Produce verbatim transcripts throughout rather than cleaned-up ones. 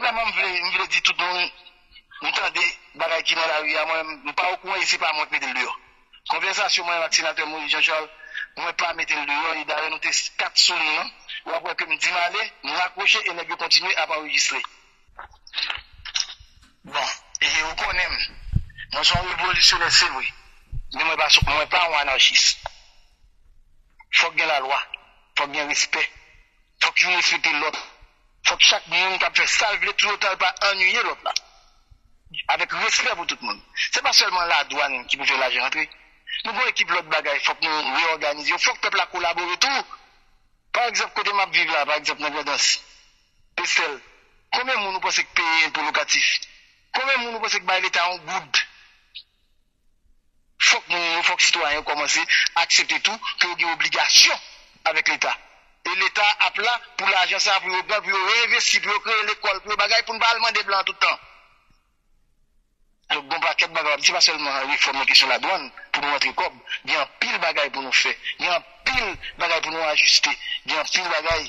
Premyèman, m vle, m vle di tout moun, m tande bagay ki nan lari a, mwen, m pa okouran e se pa mwen k mete l deyò. Konvèsasyon mwen ak senatè Moïse Jean Charles, mwen pa mete l deyò, e dayè nou te kat sou liy lan, w ap wè ke m di m ale, m rakwoche e nèg yo kontinye ap anrejistre. Bon, e ou konnen m, mwen se yon revolisyonè, se vre, men mwen pa, mwen pa yon anachis. Fòk gen lalwa, fòk gen respè, fòk youn respekte lòt, fòk chak moun k ap fè sa l vle toutotan l pa annuiye lòt la. Avèk respè pou tout moun. Se pa sèlman ladwàn ki pou fè lajan rantre. Nou gen yon ekip lòt bagay, fòk nou reyòganize yo, fòk pèp la kolabore tou. Pa egzanp, kote m ap viv la, pa egzanp, nan Grandans, Pestèl, konbyen moun ou panse k peye enpo lokatif? Konbyen moun ou panse k bay Leta yon goud? Fòk moun yo, fòk sitwayen yo kòmanse aksepte tou ke yo gen obligasyon avèk Leta. E Leta ap la pou lajan sa a, pou yo pran, pou yo reenvesti, pou yo kreye lekòl, pou yo bagay, pou n pa al mande blan tout tan. Donk, gon pakèt bagay w ap di, se pa sèlman refòm nan kesyon ladwàn pou nou rantre kòb. Gen anpil bagay pou nou fè. Gen anpil bagay pou nou ajiste. Gen anpil bagay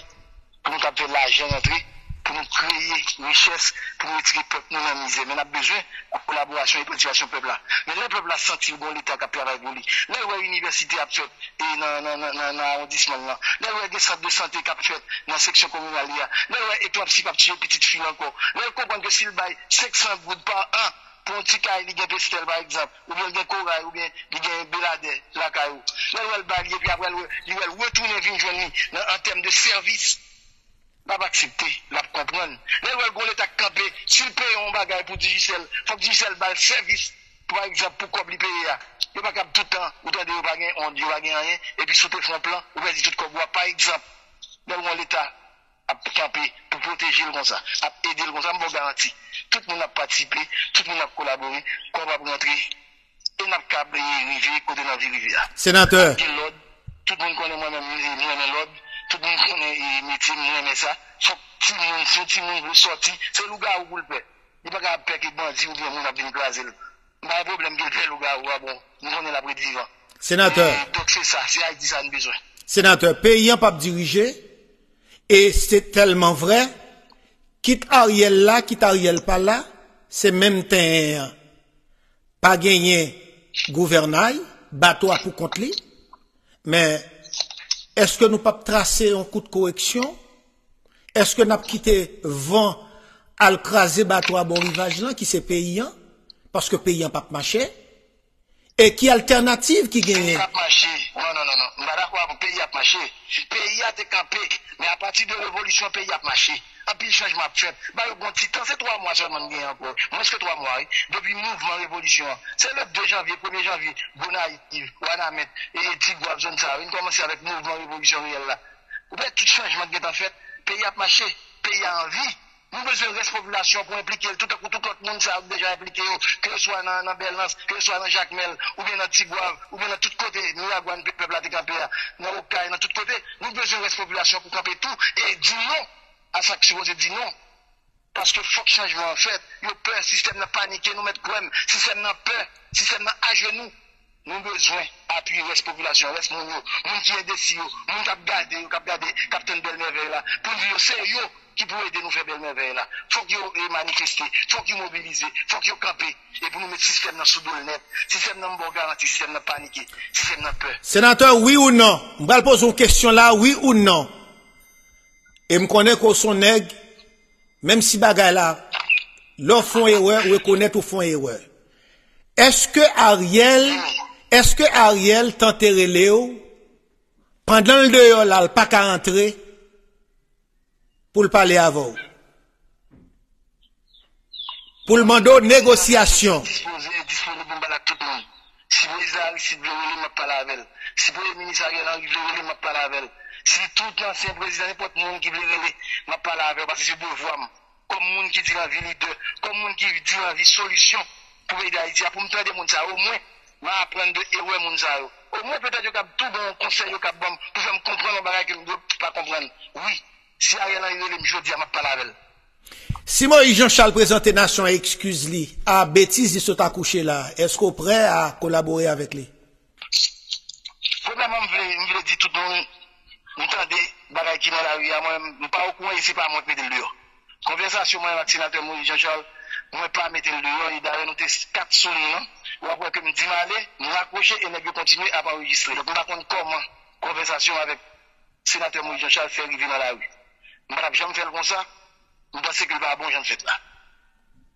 pou nou kab fè lajan rantre, pou nou kreye richès, pou nou retire pèp nou nan mizè. Men n ap bezwen kolaborasyon e patisipasyon pèp la. Men lè pèp la santi l gon Leta k ap travay pou li, lè l wè inivèsite ap fèt e nan, nan, nan, nan, nan awondisman l lan, lè l wè gen sant de sante k ap fèt nan seksyon kominal li a, lè l wè etwapsip ap tiye pitit fi l ankò, lè l konprann ke si l bay senk san goud pa an pou yon ti kay li gen Pestèl, pa egzanp, oubyen l gen Koray, oubyen li gen Beladè lakay ou, lè l wè l ba li, epi apre l wè, li wè l retounen vin jwenn li nan, an tèm de sèvis, l ap aksepte, l ap konprann. Lè l wè l gon Leta k kanpe, si l peye yon bagay pou Digicel, fòk Digicel ba l sèvis, pa egzanp, pou kòb li peye a. Yo pa kab tout tan, ou tande yo pa gen ond, yo pa gen anyen, epi si w te fè yon plan, ou pèdi tout kòb ou a, pa egzanp. Lè l gon Leta ap kanpe pou pwoteje l konsa, ap ede l konsa, m ba w garanti, tout moun ap patisipe, tout moun ap kolabore, kòb ap rantre, e n ap kab rive kote n anvi rive a. Senatè. N ap gen lòd, tout moun konnen mwen menm, m renmen lòd, tout moun konnen, e, metye m, m renmen sa. Fòk timoun, si yon timoun vle sòti, se lougawou pou l pè. Li pa ka ap pè ke bandi oubyen moun ap vin kraze l. M pa gen pwoblèm ke l pè lougawou a, bon, m konnen l ap ret vivan. Senatè. E, donk se sa, se Ayiti sa n bezwen. Senatè, peyi an p ap dirije, e se tèlman vrè, kit Ariel la, kit Ariel pa la, se menm tenyen an. Pa genyen gouvènay, bato a pou kont li. Men, èske nou p ap trase yon kout koreksyon? Èske n ap kite van al kraze bato a bò rivaj lan, ki se peyi an? Paske peyi an p ap mache. E ki altènativ ki genyen? Peyi ap mache. Non, non, non, non. M pa dakò avè w. Peyi ap mache. Peyi a te kanpe. Men apati de revolisyon, peyi ap mache. Anpil chanjman ap fèt. Ba yo gon ti tan. Se twa mwa sèlman n genyen ankò. Mwens ke twa mwa, wi. Depi mouvman revolisyon an. Se le de janvye, premye janvye, Gonayiv, Wanament, e, e Tigwav, zòn sa yo. N kòmanse avèk mouvman revolisyon reyèl la. Ou wè tout chanjman ki gentan fèt. Peyi ap mache. Peyi a anvi. Nou bezwen rès popilasyon pou enplike l, tou tankou tout lòt moun sa yo ki deja enplike yo, keseswa nan, nan Bèlans, keseswa nan Jakmèl, oubyen nan Tigwav, oubyen nan tout kote Miragwàn pèp la te kanpe a, nan Okay, nan tout kote. Nou bezwen rès popilasyon pou kanpe tou e di non a sa k sipoze di non. Paske fòk chanjman an fèt. Yo pè, sistèm nan panike, nou mèt kwè m, sistèm nan pè, sistèm nan ajenou. Nou bezwen apiye rès popilasyon, rès moun yo, moun ki endesi yo, moun k ap gade yo, k ap gade, k ap tann bèl mèvèy la, pou n di yo se yo ki pou ede nou fè bèl mèvèy la. Fòk yo, e, manifeste, fòk yo mobilize, fòk yo kanpe, e pou nou met sistèm nan sou do l nèt. Sistèm nan, m ba w garanti, sistèm nan panike, sistèm nan pè. Senatè, wi ou non? M pral poze yon kesyon la, wi ou non? E m konnen ke w se yon nèg, menm si bagay la, lè w fè yon erè, ou rekonèt ou fè yon erè. Èske Ariel, èske Ariel tante rele w, pandan l deyò la, l pa ka rantre, pou l pale avè w? Pou l mande w negosyasyon. Dispoze, disponib pou m pale ak tout moun. Si prezidan Aristide vle rele m, m ap pale avè l. Si premye minis Ariel Henry vle rele m, m ap pale avè l. Si tout ansyen prezidan, nenpòt moun ki vle rele, m ap pale avè l, paske se devwa m. Kòm moun ki di l anvi lidè, kòm moun ki di l anvi solisyon pou peyi Dayiti a, pou m tande moun sa yo, omwen, m a aprann de erè moun sa yo. Omwen, petèt, yo kab tou gen yon konsèy yo kab ban m pou fè m konprann yon bagay ke m dwe pa konprann. Wi, si Ariel Henry rele m jodi a, m ap pale avè l. Si Moïse Jean Charles prezante nasyon an ekskiz li a betiz li sot akouche la, èske w prè a kolabore avèk li? Premyèman, m vle, m vle di tout moun, m tande bagay ki nan lari a, mwen, m pa okouran e se pa mwen k mete l deyò. Konvèsasyon mwen ak senatè Moïse Jean Charles, mwen pa mete l deyò, e dayè nou te kat sou liy lan. W ap wè ke m di m ale, m rakwoche e nèg yo kontinye ap anrejistre. Donk, m pa konn kòman konvèsasyon m avèk senatè Moïse Jean Charles fè rive nan lari. M pa t ap janm fè l konsa, m panse ke l pa bon jan l fèt la.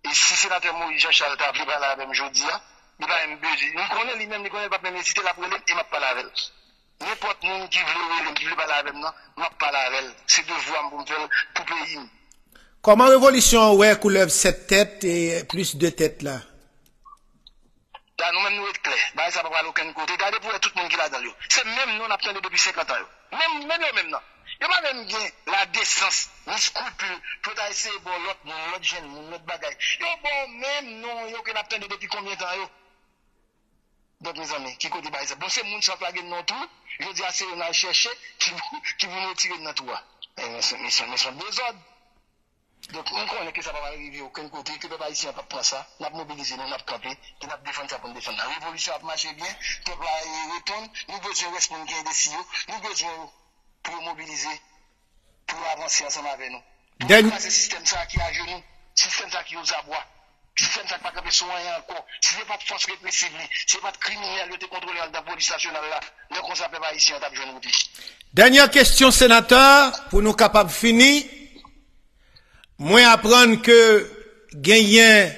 E si senatè Moïse Jean Charles ta vle pale avè m jodi a, li pa menm bezwen. M konnen li menm, li konnen l p ap menm ezite, l ap rele m e m ap pale avè l. Nenpòt moun ki vle rele m, ki vle pale avè m nan, m ap pale avè l. Se devwa m pou m fè l pou peyi m. Kòman revolisyon an wè koulèv sèt tèt e plis de tèt la? Da nou menm nou ret klè. Bagay sa pa pral okenn kote. Gade pou wè tout moun ki ladan l yo. Se menm non n ap tande depi senkant an yo. Menm, menm yo menm nan. Yo pa menm gen ladesans, ni eskripil, pou yo ta eseye ba w lòt moun, lòt jenn moun, lòt bagay. Yo ba w menm non yo ke n ap tande depi konbyen tan yo. Donk, mezanmi, ki kote bagay sa? Bon, se moun sa k lage n nan twou, jodi a se yo n al chèche ki pou, ki pou nou retire n nan twou a. Men, men, men, men se yon dezòd. Donk, m konnen ke sa pa pral rive okenn kote, ke pèp ayisyen an p ap pran sa. N ap mobilize nou, n ap kanpe, e n ap defann sa pou n defann la. Revolisyon ap mache byen, pèp la, e, reponn, nou bezwen responn gen de si yo, nou bezwen yo pou yo mobilize, pou yo avanse ansanm avè nou. Pou nou kraze sistèm sa a ki ajenou, sistèm sa a ki ozabwa, sistèm sa a ki pa kanpe sou anyen ankò. Si se pa t fòs represiv li, si se pa t kriminèl yo te kontwole anndan polis nasyonal la, lè konsa pèp ayisyen an t ap jwenn wout li. Dènyè kesyon, senatè, pou nou kapab fini. Mwen aprann ke genyen,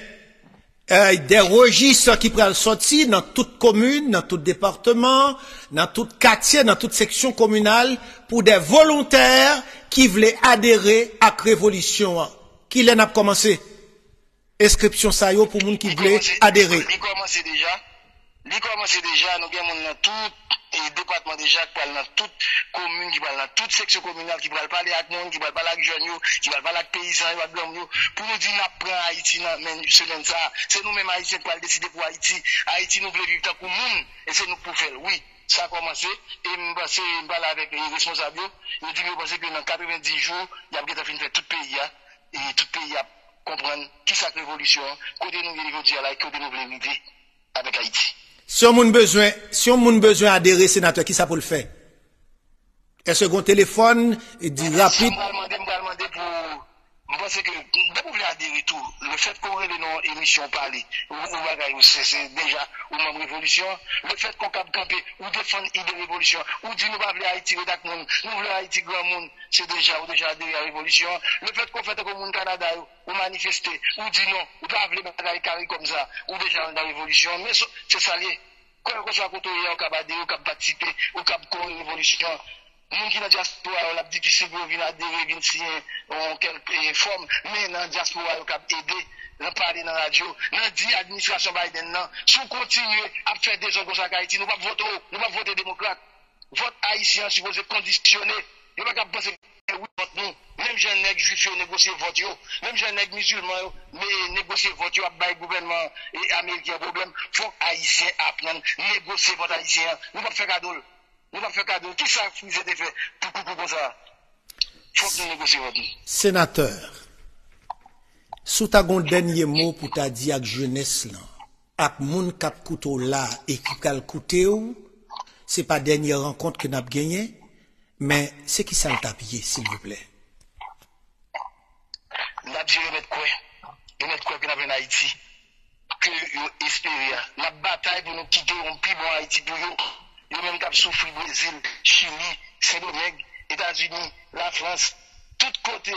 eh, de rejis ki pral sòti nan tout komin, nan tout depatman, nan tout katye, nan tout seksyon kominal pou de volontè ki vle adere ak revolisyon an. Kilè n ap kòmanse enskripsyon sa yo pou moun ki vle adere? Li kòmanse deja. Li kòmanse deja, nou gen moun nan tout, e, depatman deja, ki pral nan tout komin, ki pral nan tout seksyon kominal, ki pral pale ak moun, ki pral pale ak jèn yo, ki pral pale ak peyizan yo, ak granmoun yo, pou nou di n ap pran Ayiti nan men semèn sa a. Se nou menm Ayisyen ki pral deside pou Ayiti. Ayiti nou vle viv tankou moun, e se nou k pou fè l. Wi, sa kòmanse, e m panse m pale avèk, e, responsab yo, yo di m yo panse ke nan katrevenndis jou, y ap gentan fin fè tout peyi a, e tout peyi a ap konprann kisa k revolisyon an, kote nou ye jodi a la, e kote nou vle rive avèk Ayiti. Si yon moun bezwen, si yon moun bezwen adere, senatè, kisa pou l fè? Èske gen yon telefòn, e di rapid? M pral mande, m pral mande pou, m panse ke, depi w vle adere tou, lefèt ke w rele nan yon emisyon w pale, ou, ou bagay, ou se, se deja, ou manm revolisyon an, lefèt ke w kab kanpe, ou defann ide revolisyon an, ou di nou pa vle Ayiti ret ak moun, nou vle Ayiti granmoun, se deja, ou deja adere a revolisyon an, lefèt ke w fè tankou moun Kanada yo, ou manifeste, ou di non, ou pa vle bagay kare kòm sa, ou deja anndan revolisyon an. Men so-, se sa l ye. Kèlkeswa kote w ye a, ou kab adere, ou kab patisipe, ou kab kore revolisyon an. Moun ki nan dyaspora yo, l ap difisil pou yo vin adere, vin siyen yon kèlke, eh, fòm, men nan dyaspora yo kab ede, nan pale nan radyo, nan di administrasyon Biden nan, si w kontinye ap fè dezòd konsa ak Ayiti, nou p ap vote w, nou p ap vote demokrat. Vòt ayisyen an sipoze kondisyone. Yo pa kab panse wi vòt nou. Menm jan nèg jwif yo negosye vòt yo, menm jan nèg mizilman yo me-, negosye vòt yo ap bay gouvènman, e, ameriken an pwoblèm, fòk ayisyen aprann negosye vòt ayisyen an. Nou p ap fè kado l. Nou p ap fè kado l. Kisa Frize te fè pou koukou konsa? Fòk nou negosye vòt nou. Senatè, si w ta gen yon dènye mo pou w ta di ak jenès lan, ak moun k ap koute w la e ki pral koute w, se pa dènye rankont ke n ap genyen, men se kisa l t ap ye, silvouplè? N ap di yo mèt kwè, yo mèt kwè ke n ap jwenn Ayiti ke yo espere a. N ap batay pou nou kite yon pi bon Ayiti pou yo. Yo menm k ap soufri Brezil, Chili, Sendomeng, Etazini, Lafrans, tout kote.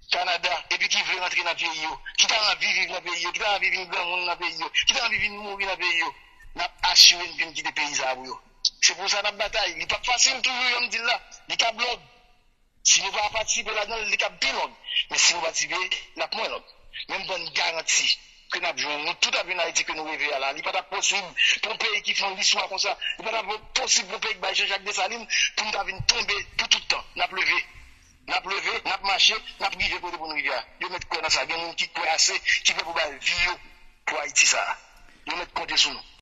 Kanada, epi ki vle rantre nan peyi yo, ki ta anvi viv nan peyi yo, ki ta anvi vin granmoun nan peyi yo, ki ta anvi vin mouri nan peyi yo, n ap asire n vin kite peyi sa a pou yo. Se pou sa n ap batay. Li p ap fasil toujou, jan m di l la. Li kab long. Si nou pa patisipe ladan l, li kab pi long. Men si nou patisipe, l ap mwen long. Men m ba n garanti ke n ap jwenn, nou tout ap jwenn Ayiti ke nou reve a la. Li pa t ap posib pou yon peyi ki fè yon listwa konsa. Li pa t ap posib pou yon peyi ki bay Jean Jacques Dessalines pou n ta vin tonbe pou tout tan. N ap leve. N ap leve, n ap mache, n ap rive kote pou n rive a. Yo mèt kwè nan sa. Gen moun ki kwè ase, ki prè pou bay vi yo pou Ayiti sa a. Yo mèt konte sou nou.